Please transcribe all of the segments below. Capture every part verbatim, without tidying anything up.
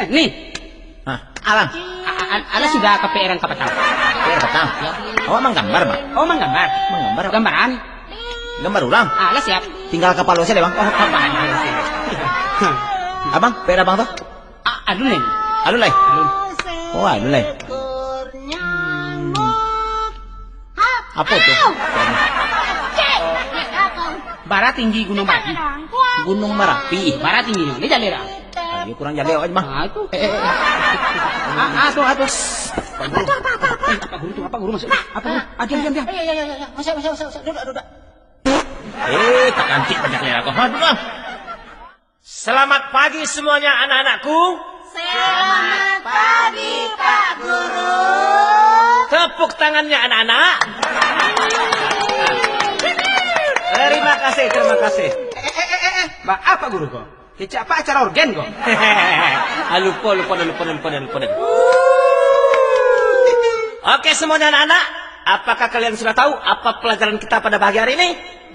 Ni. Hah, alang. A-, a-, alah sudah ka P R ang kapatang. P R kapatang? Ya. Awak manggambar, Bang? Oh, manggambar. Manggambar? Gambaran? Gambar urang? Alah siap. Tinggal kapalo sajo, Bang. Oh, kapalo sajo. Abang, P R abang tu? A-, alun lai. Alun lai? Alun. Oh, alun lai. Apo tu? Bara tinggi Gunuang Marapi? Gunuang Marapi. Bara tingginyo, ni jaleh dah. Ayo, kurang jaleh awak mah. Ah, itu. Eh, eh, eh. Ah, ah, tu, ah, tu. Pak Guru. Apa, apa, apa, apa? Eh, Pak Guru tu, Pak Guru masuk. Apa, Guru? Ah, diam, diam, diam. Eh, ya, ya, ya, ya. Masuk, masuk, masuk, masuk. Duduk, duduk. Eh, tak kantik banyak jaleh kau. Ha, duduk, ah. Selamat pagi semuanya, anak-anakku. Selamat pagi, Pak Guru. Tepuk tangannya, anak-anak. Terima kasih, terima kasih. Eh, eh, eh, eh, eh. Ba-, apa, Guru, ko? Kecek apa acara organ, ko? Ah, lupo, lupo, lupo, lupo, lupo. Oke, semuanya anak-anak, apakah kalian sudah tahu apa pelajaran kita pada pagi hari ini?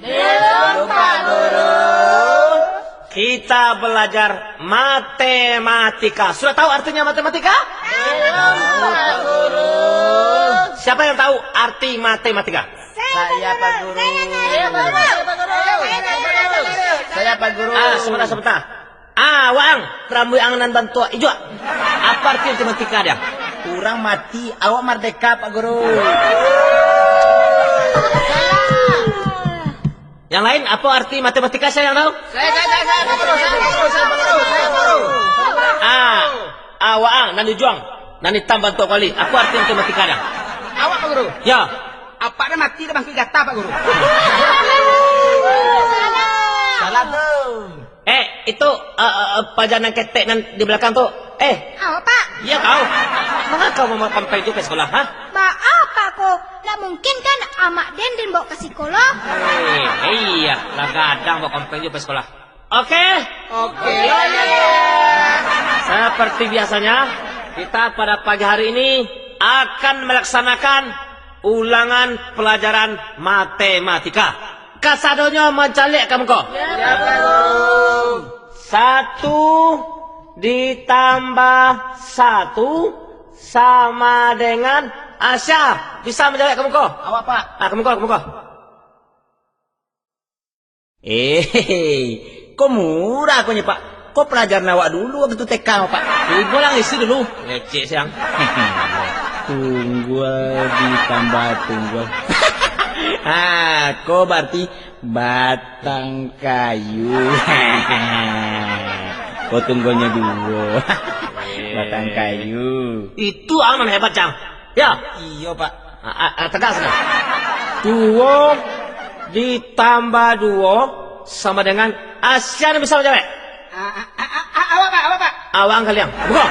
Belum, Pak Guru. Kita belajar matematika. Sudah tahu artinya matematika? Belum, Pak Guru. Siapa yang tahu arti matematika? Saya, Pak Guru. Saya, Pak Guru. Saya, Pak Guru. Ah, sebentar, sebentar. Ah, Waang, rambuik ang nan bantuak ijuak. Apa arti matematika dia? Urang mati, awak mardeka, Pak Guru. Yang lain, apa arti matematika, siapa yang tahu? Saya, saya, saya, saya, Pak Guru, saya, Pak Guru, saya, Pak Guru, saya, Pak Guru. Ah, ah, Waang, nan ujuang, nan itam bantuak kuali. Apa arti matematika dia? Awak, Pak Guru. Ya. Apak dah mati, dah bangkit gatah, Pak Guru. Salah tu. Eh, itu, eh, eh, eh, paja nan ketek nan di belakang tu. Eh. Apo, Pak? Iya, kau. Mangko kau mambawa kampeng tu ka sikolah, ha? Baa, Pak, ko? Ndak mungkin kan amak den, den bawa ka sikolah? Eh, iya, lah gadang bawa kampeng tu ka sikolah. Oke? Oke. Seperti biasanya, kita pada pagi hari ini akan melaksanakan ulangan pelajaran matematika. Kasadonyo mancaliak ka muko. Ya, Pak Guru. Satu ditambah satu sama dengan, ah, sia bisa manjawab ka muko? Awak, Pak. Ah, ka muko, ka muko. Eh, ko murah ko nyo, Pak. Ko palajaran awak dulu wakatu T K, Pak. Cubo lah ngisi dulu. Ngecek siang. Tunggual ditambah tunggual. Ha, ko bararti batang kayu. Ko tunggualnyo duo. Batang kayu. Itu ang nan hebat, Cang. Ya. Iyo, Pak. Ah, ah, ah, tegas nah. Duo ditambah duo sama dengan, ah, sia nan bisa manjawab? Ah, ah, ah, ah, ah, awak, Pak, awak, Pak. Awak ang kaliang. Buka.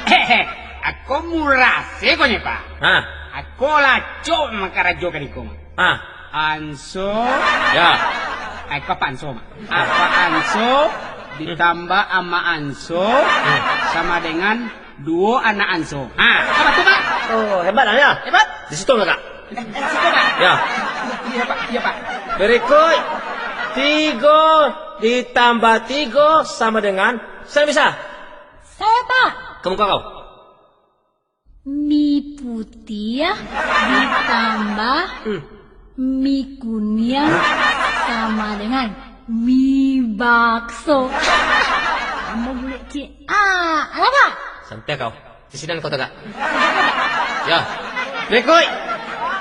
Hehe, ako murah se ko nyo, Pak. Ha. Ako lacok makarajo ka iko, Pak. Ha. Anso. Ya. Ako apa anso, Pak? Apa anso ditambah ama anso sama dengan duo anak anso. Ha, apo tu, Pak? Oh, hebat lah, ya. Hebat. Di situ, Kak. Eh, eh, situ, Pak. Ya. Iya, Pak. Iya, Pak. Berikut, tigo ditambah tigo sama dengan, sia bisa? Saya, Pak. Kamu, kau. Mi putiah ditambah Hmm. mi kuniang sama dengan mi bakso. Ambo bulek cik. Ah, alah, Pak? Santai kau. Di sini kau tegak. Ya. Berikut.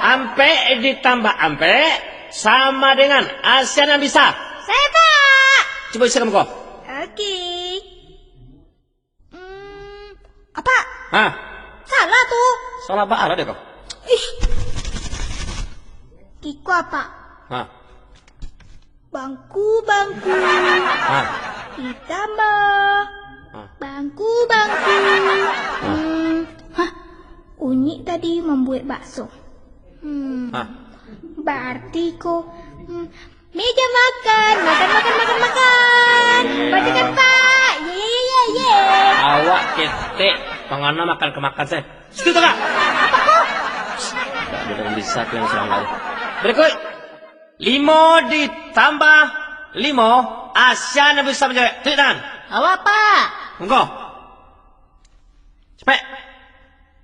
Ampek ditambah ampek sama dengan, ah, sia nan bisa. Saya, Pak. Cubo isi kamu kau. Oke. Hmm, apa? Hah? Salah tu. Salah baa lah dek kau. Ih. Iko apa? Hah? Bangku, bangku. Hah? Ditambah. Hah? Bangku, bangku. Hah? Hmm. Hah? Unyik tadi mambuek bakso. Hmm. Hah? Bararti ko, hmm, meja makan, makan, makan, makan, makan. Bacakan, Pak. Ye, ye, ye, ye, ye. Awak ketek, pangana makan ka makan se. Situ tu, Kak. Apa ko? Tak ada yang bisa kalian serang lagi. Berikut. Limo ditambah limo, ah, sia nan bisa manjawab. Tunjuk tangan. Awa, Pak. Monggo. Capek.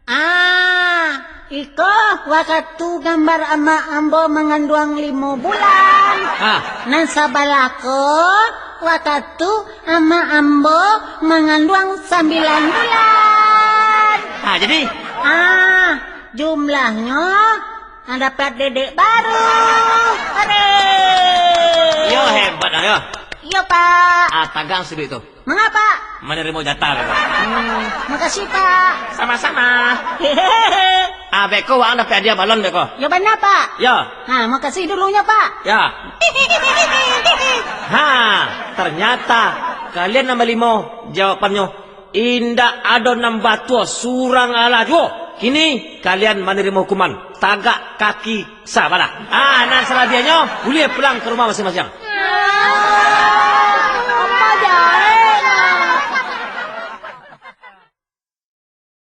Ah, iko wakatu gambar amak ambo manganduang limo bulan. Ah. Nan sabalah ko, wakatu amak ambo manganduang sambilan bulan. Ah, jadi? Ah, jumlahnyo, ah, dapek dedek baru. Hore. Yo, hebat, ah, yo. Iyo, Pak. Ah, tagang silik tu. Manga, Pak? Manarimo jatah, beko. Hmm, makasih, Pak. Sama-sama. Hehehe. Ah, beko, waang dapek hadiah balon, beko. Yo, bana, Pak. Yo. Ha, makasih dulunyo, Pak. Ya. Ha, ternyata kalian nan balimo jawabannyo indak ado nan batua, surang alah juo. Kini kalian manarimo hukuman, tagak kaki sabalah. Ah, nan salabiahnyo buliah pulang ka rumah masiang-masiang.